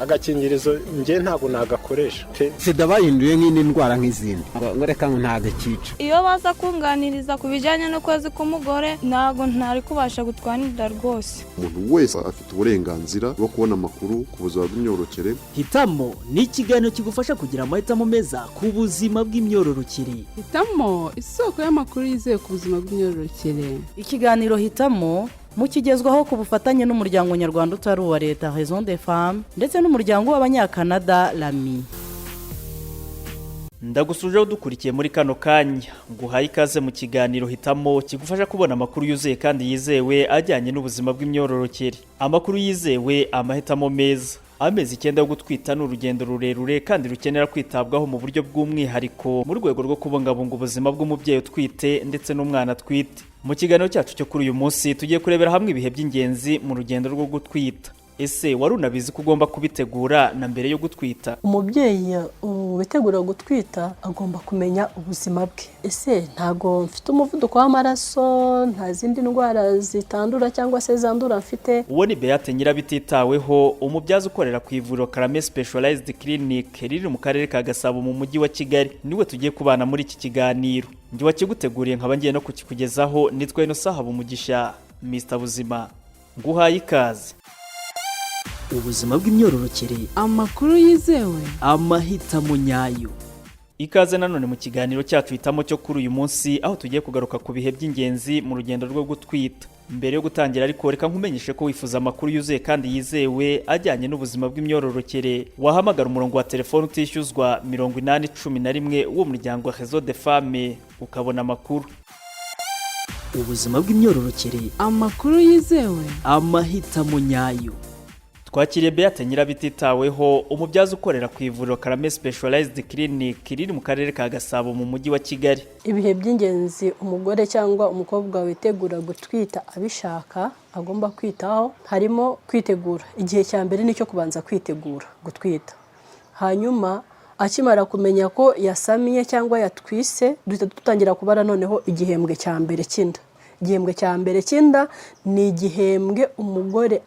Agakingirizo njye ntabwo nagakoresha pe. Sida bahinduye nk'indi ndwara nk'izindi, ngo reka ngo ntabwo ikica. Iyo baza kunganiriza ku bijyanye n'ukwezi k'umugore, ntabwo ntari kubasha gutwara inda rwose. Umuntu wese afite uburenganzira bwo kubona amakuru ku buzima bw'imyororokere. Hitamo ni ikiganiro kigufasha kugira amahitamo meza ku buzima bw'imyororokere. Hitamo, isoko y'amakuru yizewe ku buzima bw'imyororokere. Ikiganiro Hitamo mukigezwaho ku bufatanye n'umuryango nyarwanda utari uwa leta Réseau des Femmes ndetse n'umuryango w'Abanyakanada Rami. Ndagusuje udukurikiye muri kano kanya, nguhaye ikaze mu kiganiro Hitamo kigufasha kubona amakuru yuzuye kandi yizewe ajyanye n'ubuzima bw'imyororokere. Amakuru yizewe, amahitamo meza. Amezi 9 yo gutwita ni urugendo rurerure kandi rukenera kwitabwaho mu buryo bw'umwihariko mu rwego rwo kubungabunga ubuzima bw'umubyeyi utwite ndetse n'umwana atwite. Mu kiganiro cyacu cyo kuri uyu munsi tugiye kurebera hamwe ibihe by'ingenzi mu rugendo rwo gutwita. Ese wari unabizi ko ugomba kubitegura na mbere yo gutwita? Umubyeyi witegura gutwita agomba kumenya ubuzima bwe. Ese ntabwo mfite umuvuduko w'amaraso? Nta zindi ndwara zitandura cyangwa se zandura mfite? Uwo ni Beate Nyirabititaweho, umubyaza ukorera ku ivuriro Karame Specialized Clinic riri mu karere ka Gasabo mu mujyi wa Kigali. Niwe tugiye kubana muri iki kiganiro. Njye wakiguteguriye nkaba ngiye no kukikugezaho nitwa Inosa Habumugisha, Mr Buzima. Nguhaye ikaze. Ubuzima bw'imyororokere. Amakuru yizewe. Amahitamo nyayo. Ikaze nanone mu kiganiro cyacu Hitamo cyo kuri uyu munsi, aho tugiye kugaruka ku bihe by'ingenzi mu rugendo rwo gutwita. Mbere yo gutangira ariko, reka nkumenyeshe ko wifuza amakuru yuzuye kandi yizewe ajyanye n'ubuzima bw'imyororokere wahamagara umurongo wa telefone utishyuzwa 8011 w'umuryango wa Réseau des Femmes ukabona amakuru. Ubuzima bw'imyororokere. Amakuru yizewe. Amahitamo nyayo. Twakiriye Beate Nyirabititaweho, umubyaza ukorera ku ivuriro Karame Specialized Clinic riri mu karere ka Gasabo mu mujyi wa Kigali. Ibihe by'ingenzi umugore cyangwa umukobwa witegura gutwita abishaka agomba kwitaho harimo kwitegura. Igihe cya mbere ni icyo kubanza kwitegura gutwita. Hanyuma akimara kumenya ko yasamiye cyangwa yatwise, duhita dutangira kubara noneho igihembwe cya mbere cy'inda. Igihembwe cya mbere cy'inda ni igihembwe umugore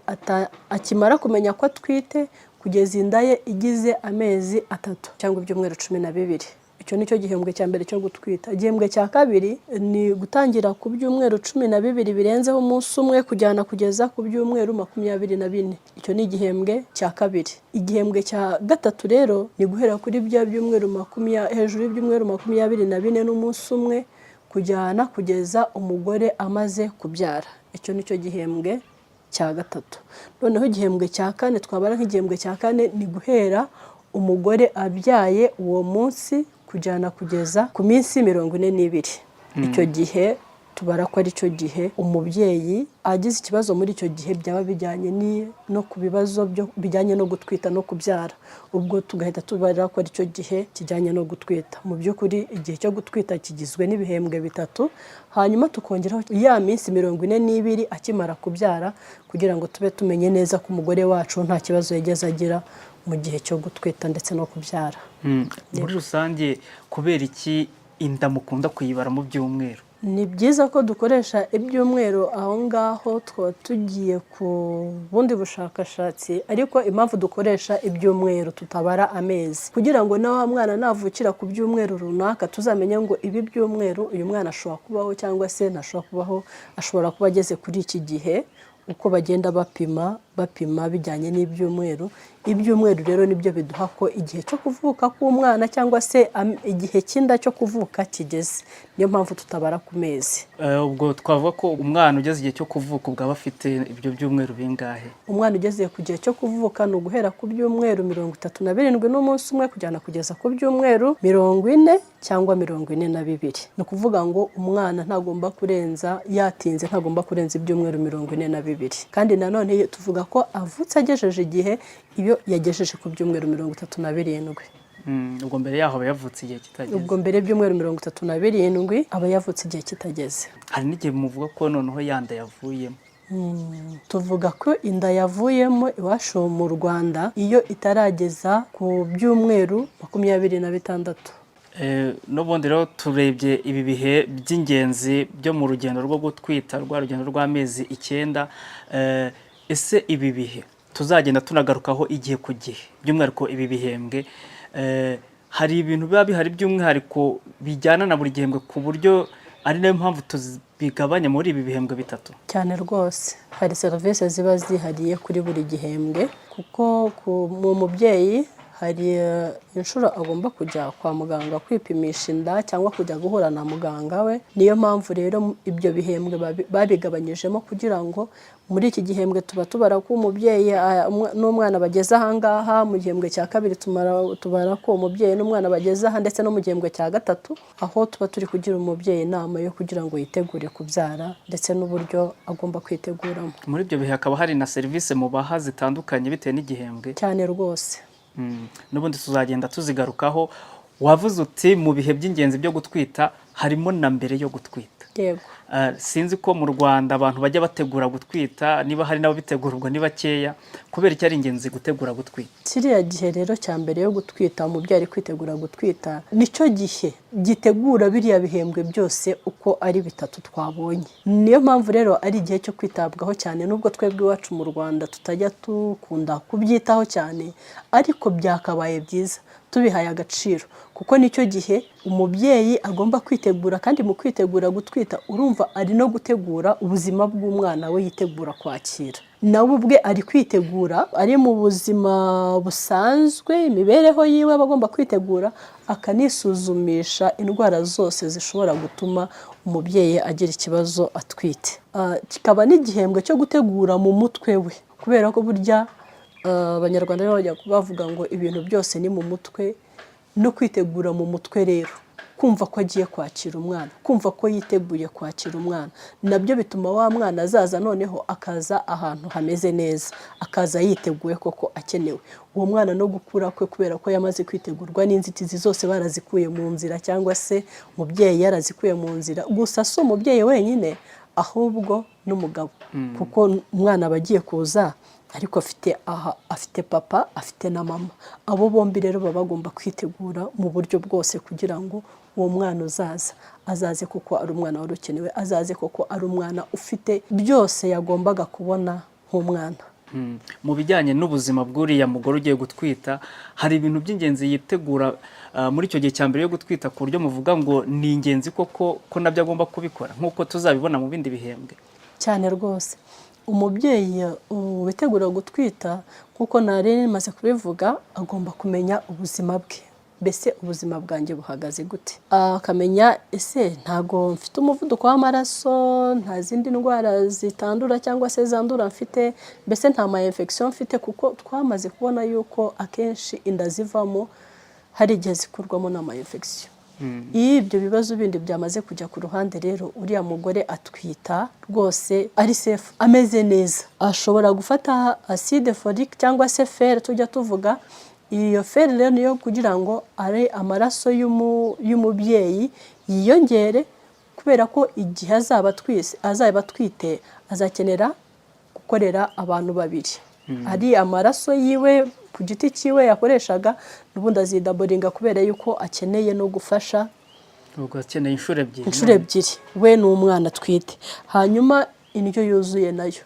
akimara kumenya ko atwite kugeza inda ye igize amezi 3 cyangwa ibyumweru 12. Icyo ni cyo gihembwe cya mbere cyo gutwita. Igihembwe cya kabiri ni gutangira ku byumweru 12 birenzeho umunsi umwe kujyana kugeza ku byumweru 24. Icyo ni igihembwe cya kabiri. Igihembwe cya gatatu rero ni guhera kuri bya byumweru hejuru y'ibyumweru 24 n'umunsi umwe kujyana kugeza umugore amaze kubyara. Icyo ni cyo gihembwe cya gatatu. Noneho igihembwe cya kane twabara nk'igihembwe cya kane ni guhera umugore abyaye uwo munsi kujyana kugeza ku minsi 42. Icyo gihe tubara ko ari cyo gihe umubyeyi agize ikibazo muri icyo gihe byaba bijyanye no ku bibazo bijyanye no gutwita no kubyara, ubwo tugahita tubara ko ari cyo gihe kijyanye no gutwita. Mu by'ukuri igihe cyo gutwita kigizwe n'ibihembwe bitatu, hanyuma tukongeraho ya minsi 42 akimara kubyara, kugira ngo tube tumenye neza ko umugore wacu nta kibazo yigeze agira mu gihe cyo gutwita ndetse no kubyara. Muri rusange, kubera iki inda mukunda kuyibara mu byumweru? Ni byiza ko dukoresha ibyumweru. Aho ngaho twaba tugiye ku bundi bushakashatsi, ariko impamvu dukoresha ibyumweru tutabara amezi, kugira ngo na wa mwana navukira ku byumweru runaka tuzamenye ngo ibi byumweru uyu mwana ashobora kubaho cyangwa se ntashobora kubaho, ashobora kuba ageze kuri iki gihe. Uko bagenda bapima, bapima bijyanye n'ibyumweru. Ibyumweru rero nibyo biduha ko igihe cyo kuvuka k'umwana cyangwa se igihe cy'inda cyo kuvuka kigeze. Niyo mpamvu tutabara ku mezi. Ubwo twavuga ko umwana ugeze igihe cyo kuvuka ubwo aba afite ibyo byumweru bingahe? Umwana ugeze ku gihe cyo kuvuka ni uguhera ku byumweru 37 n'umunsi umwe kujyana kugeza ku byumweru 40 cyangwa 42. Ni ukuvuga ngo umwana ntagomba kurenza, yatinze ntagomba kurenza ibyumweru 42. Kandi nanone tuvuga ko avutse agejeje igihe iyo yagejeje ku byumweru 37. Ubwo mbere yaho aba yavutse igihe kitageze? Ubwo mbere y'ibyumweru 37 aba yavutse igihe kitageze. Hari n'igihe muvuga ko noneho ya nda yavuyemo? Tuvuga ko inda yavuyemo iwacu mu Rwanda iyo itarageza ku byumweru 26. N'ubundi rero turebye ibi bihe by'ingenzi byo mu rugendo rwo gutwita, rwa rugendo rw'amezi 9, ese ibi bihe Tuzagenda tunagarukaho igihe ku gihe, by'umwihariko ibi bihembwe. Hari ibintu biba bihari by'umwihariko bijyana na buri gihembwe, ku buryo ari nayo mpamvu tubigabanya muri ibi bihembwe bitatu? Cyane rwose, hari serivisi ziba zihariye kuri buri gihembwe, kuko mu mubyeyi hari inshuro agomba kujya kwa muganga kwipimisha inda cyangwa kujya guhura na muganga we. Niyo mpamvu rero ibyo bihembwe babigabanyijemo, kugira ngo muri iki gihembwe tuba tubara ko umubyeyi n'umwana bageze ahangaha, mu gihembwe cya kabiri tubara ko umubyeyi n'umwana bageze aha, ndetse no mu gihembwe cya gatatu, aho tuba turi kugira umubyeyi inama yo kugira ngo yitegure kubyara, ndetse n'uburyo agomba kwiteguramo. Muri ibyo bihe hakaba hari na serivisi mubaha zitandukanye bitewe n'igihembwe? Cyane rwose. N'ubundi tuzagenda tuzigarukaho. Wavuze uti mu bihe by'ingenzi byo gutwita harimo na mbere yo gutwita. Yego. Sinzi ko mu Rwanda abantu bajya bategura gutwita, niba hari n'ababitegura ubwo ni bakeya. Kubera icyo ari ingenzi gutegura gutwita? Kiriya gihe rero cya mbere yo gutwita, umubyeyi ari kwitegura gutwita, nicyo gihe gitegura biriya bihembwe byose uko ari bitatu twabonye. Niyo mpamvu rero ari igihe cyo kwitabwaho cyane, nubwo twebwe iwacu mu Rwanda tutajya dukunda kubyitaho cyane, ariko byakabaye byiza tubihaye agaciro, kuko nicyo gihe umubyeyi agomba kwitegura. Kandi mu kwitegura gutwita, urumva ari no gutegura ubuzima bw'umwana we yitegura kwakira. Nawe ubwe ari kwitegura, ari mu buzima busanzwe, imibereho yiwe aba agomba kwitegura, akanisuzumisha indwara zose zishobora gutuma umubyeyi agira ikibazo atwite. Kikaba n'igihembwe cyo gutegura mu mutwe we, kubera ko burya Abanyarwanda rero bajya bavuga ngo ibintu byose ni mu mutwe. No kwitegura mu mutwe rero, kumva ko agiye kwakira umwana, kumva ko yiteguye kwakira umwana, nabyo bituma wa mwana azaza noneho akaza ahantu hameze neza, akaza yiteguye koko akenewe. Uwo mwana no gukura kwe, kubera ko yamaze kwitegurwa n'inzitizi zose barazikuye mu nzira, cyangwa se umubyeyi yarazikuye mu nzira. Gusa si umubyeyi wenyine, ahubwo n'umugabo, kuko umwana aba agiye kuza ariko afite aha, afite papa, afite na mama. Abo bombi rero baba bagomba kwitegura mu buryo bwose, kugira ngo uwo mwana uzaza azaze kuko ari umwana wari ukenewe, azaze kuko ari umwana ufite byose yagombaga kubona nk'umwana. Mu bijyanye n'ubuzima bw'uriya mugore ugiye gutwita, hari ibintu by'ingenzi yitegura muri icyo gihe cya mbere yo gutwita, ku buryo muvuga ngo ni ingenzi koko ko nabyo agomba kubikora nk'uko tuzabibona mu bindi bihembwe? Cyane rwose. Umubyeyi witegura gutwita, nk'uko nari maze kubivuga, agomba kumenya ubuzima bwe. Mbese ubuzima bwanjye buhagaze gute? Akamenya: ese ntago mfite umuvuduko w'amaraso? Nta zindi ndwara zitandura cyangwa se zandura mfite? Mbese nta ma infection mfite? Kuko twamaze kubona yuko akenshi inda zivamo hari igihe zikurwamo n'ama infection. Iyo ibyo bibazo bindi byamaze kujya ku ruhande rero, uriya mugore atwita rwose ari safe, ameze neza. Ashobora gufata acide folique cyangwa se fer tujya tuvuga. Iyo fer rero niyo kugira ngo ari amaraso y'umubyeyi yiyongere, kubera ko igihe azaba atwite azakenera gukorera abantu babiri. Ari amaraso yiwe ku giti cyiwe yakoreshaga, n'ubundi azidoublinga, kubera yuko akeneye no gufasha. Ubwo akeneye inshuro ebyiri. Inshuro ebyiri, we n'umwana atwite. Hanyuma indyo yuzuye nayo,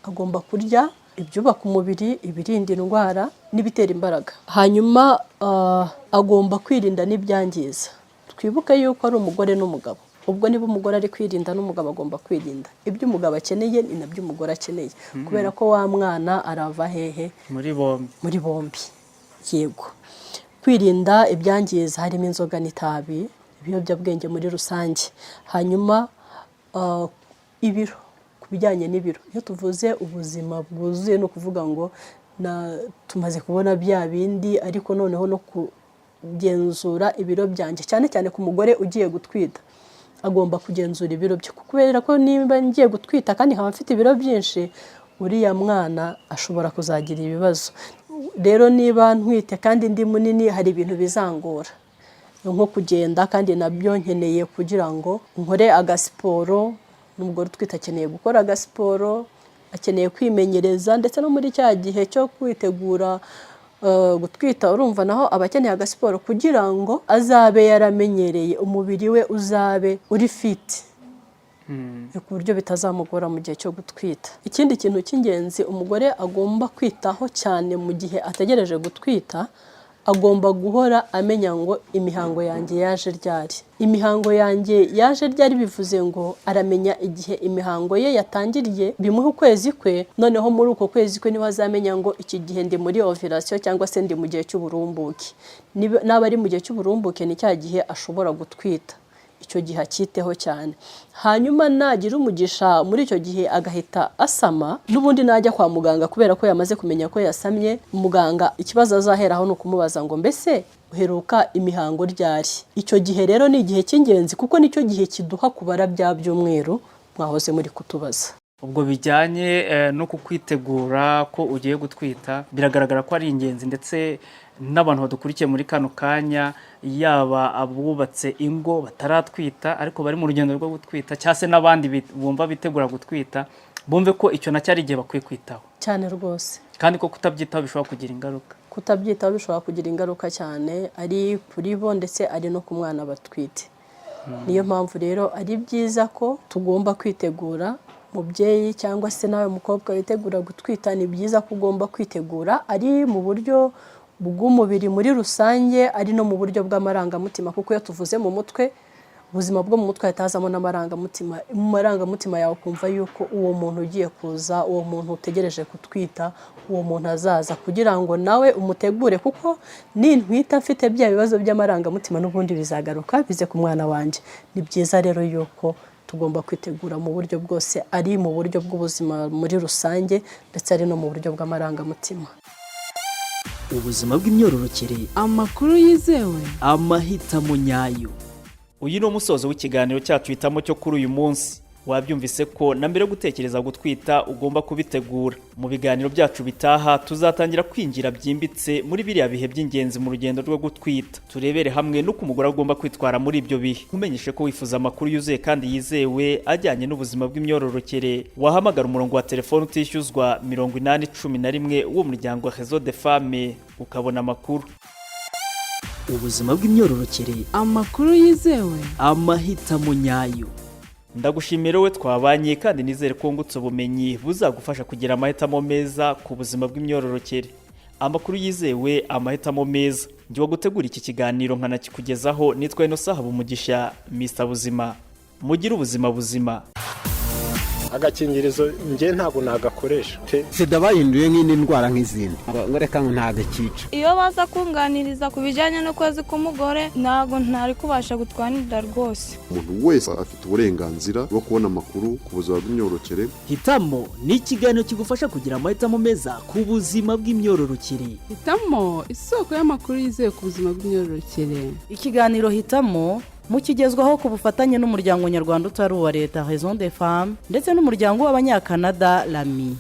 agomba kurya ibyubaka umubiri, ibirinda indwara n'ibitera imbaraga. Hanyuma agomba kwirinda n'ibyangiza. Twibuke yuko ari umugore n'umugabo. Ubwo niba umugore ari kwirinda, n'umugabo agomba kwirinda. Ibyo umugabo akeneye ni nabyo umugore akeneye, kubera ko wa mwana arava hehe? Muri bombi. Muri bombi, yego. Kwirinda ibyangiza harimo inzoga n'itabi, ibiyobyabwenge muri rusange. Hanyuma ibiro, ku bijyanye n'ibiro, iyo tuvuze ubuzima bwuzuye ni ukuvuga ngo tumaze kubona bya bindi, ariko noneho no kugenzura ibiro byanjye, cyane cyane ku mugore ugiye gutwita, agomba kugenzura ibiro bye, kubera ko niba ngiye gutwita kandi nkaba mfite ibiro byinshi, uriya mwana ashobora kuzagira ibibazo. Rero niba ntwite kandi ndi munini, hari ibintu bizangora nko kugenda, kandi nabyo nkeneye kugira ngo nkore agasiporo. N'umugore utwite akeneye gukora agasiporo, akeneye kwimenyereza, ndetse no muri cya gihe cyo kwitegura gutwita, urumva naho aba akeneye agasiporo kugira ngo azabe yaramenyereye, umubiri we uzabe uri fit. ku buryo bitazamugora mu gihe cyo gutwita. Ikindi kintu cy'ingenzi umugore agomba kwitaho cyane mu gihe ategereje gutwita, agomba guhora amenya ngo imihango yanjye yaje ryari. Imihango yanjye yaje ryari bivuze ngo aramenya igihe imihango ye yatangiriye, bimuha ukwezi kwe. Noneho muri uko kwezi kwe niho azamenya ngo iki gihe ndi muri ovulation cyangwa se ndi mu gihe cy'uburumbuke. Naba ari mu gihe cy'uburumbuke, ni cya gihe ashobora gutwita. Icyo gihe acyiteho cyane. Hanyuma nagira umugisha muri icyo gihe agahita asama, n'ubundi najya kwa muganga, kubera ko yamaze kumenya ko yasamye, muganga ikibazo azaheraho ni ukumubaza ngo: "Mbese uheruka imihango ryari?" Icyo gihe rero ni igihe cy'ingenzi, kuko nicyo gihe kiduha kubara bya byumweru mwahoze muri kutubaza. Ubwo bijyanye no kukwitegura ko ugiye gutwita biragaragara ko ari ingenzi, ndetse n'abantu badukurikiye muri kano kanya, yaba abubatse ingo bataratwita ariko bari mu rugendo rwo gutwita, cyangwa se n'abandi bumva bitegura gutwita, bumve ko icyo nacyo ari igihe bakwiye kwitaho. Cyane rwose. Kandi ko kutabyitaho bishobora kugira ingaruka. Kutabyitaho bishobora kugira ingaruka cyane, ari kuri bo ndetse ari no ku mwana batwite. Niyo mpamvu rero ari byiza ko tugomba kwitegura. Mubyeyi cyangwa se nawe mukobwa witegura gutwita, ni byiza ko ugomba kwitegura, ari mu buryo bw'umubiri muri rusange, ari no mu buryo bw'amarangamutima, kuko iyo tuvuze mu mutwe, ubuzima bwo mu mutwe, hahita hazamo n'amarangamutima. Mu marangamutima yawe ukumva yuko uwo muntu ugiye kuza, uwo muntu utegereje gutwita, uwo muntu azaza, kugira ngo nawe umutegure, kuko nintwita mfite bya bibazo by'amarangamutima, n'ubundi bizagaruka bize ku mwana wanjye. Ni byiza rero yuko tugomba kwitegura mu buryo bwose, ari mu buryo bw'ubuzima muri rusange, ndetse ari no mu buryo bw'amarangamutima. Ubuzima bw'imyororokere. Amakuru yizewe. Amahitamo nyayo. Uyu ni umusozo w'ikiganiro cyacu Hitamo cyo kuri uyu munsi. Wabyumvise ko na mbere yo gutekereza gutwita ugomba kubitegura. Mu biganiro byacu bitaha tuzatangira kwinjira byimbitse muri biriya bihe by'ingenzi mu rugendo rwo gutwita, turebere hamwe n'uko umugore agomba kwitwara muri ibyo bihe. Nkumenyeshe ko wifuza amakuru yuzuye kandi yizewe ajyanye n'ubuzima bw'imyororokere, wahamagara umurongo wa telefone utishyuzwa 8011 w'umuryango wa Réseau des Femmes, ukabona amakuru. Ubuzima bw'imyororokere. Amakuru yizewe. Amahitamo nyayo. Ndagushimira wowe twabanye, kandi nizere ko wungutse ubumenyi buzagufasha kugira amahitamo meza ku buzima bw'imyororokere. Amakuru yizewe, amahitamo meza. Njye gutegura iki kiganiro nkanakikugezaho nitwa Inosa Habumugisha, Mr Buzima. Mugire ubuzima buzima. Agakingirizo njye ntabwo nagakoresha pe. Sida bahinduye nk'indi ndwara nk'izindi, ngo reka ngo ntabwo ikica. Iyo baza kunganiriza ku bijyanye n'ukwezi k'umugore, ntabwo ntari kubasha gutwara inda rwose. Umuntu wese afite uburenganzira bwo kubona amakuru ku buzima bw'imyororokere. Hitamo ni ikiganiro kigufasha kugira amahitamo meza ku buzima bw'imyororokere. Hitamo, isoko y'amakuru yizewe ku buzima bw'imyororokere. Ikiganiro Hitamo mukigezwaho ku bufatanye n'umuryango nyarwanda utari uwa leta, Raison des Femmes, ndetse n'umuryango w'abanyakanada, Lami.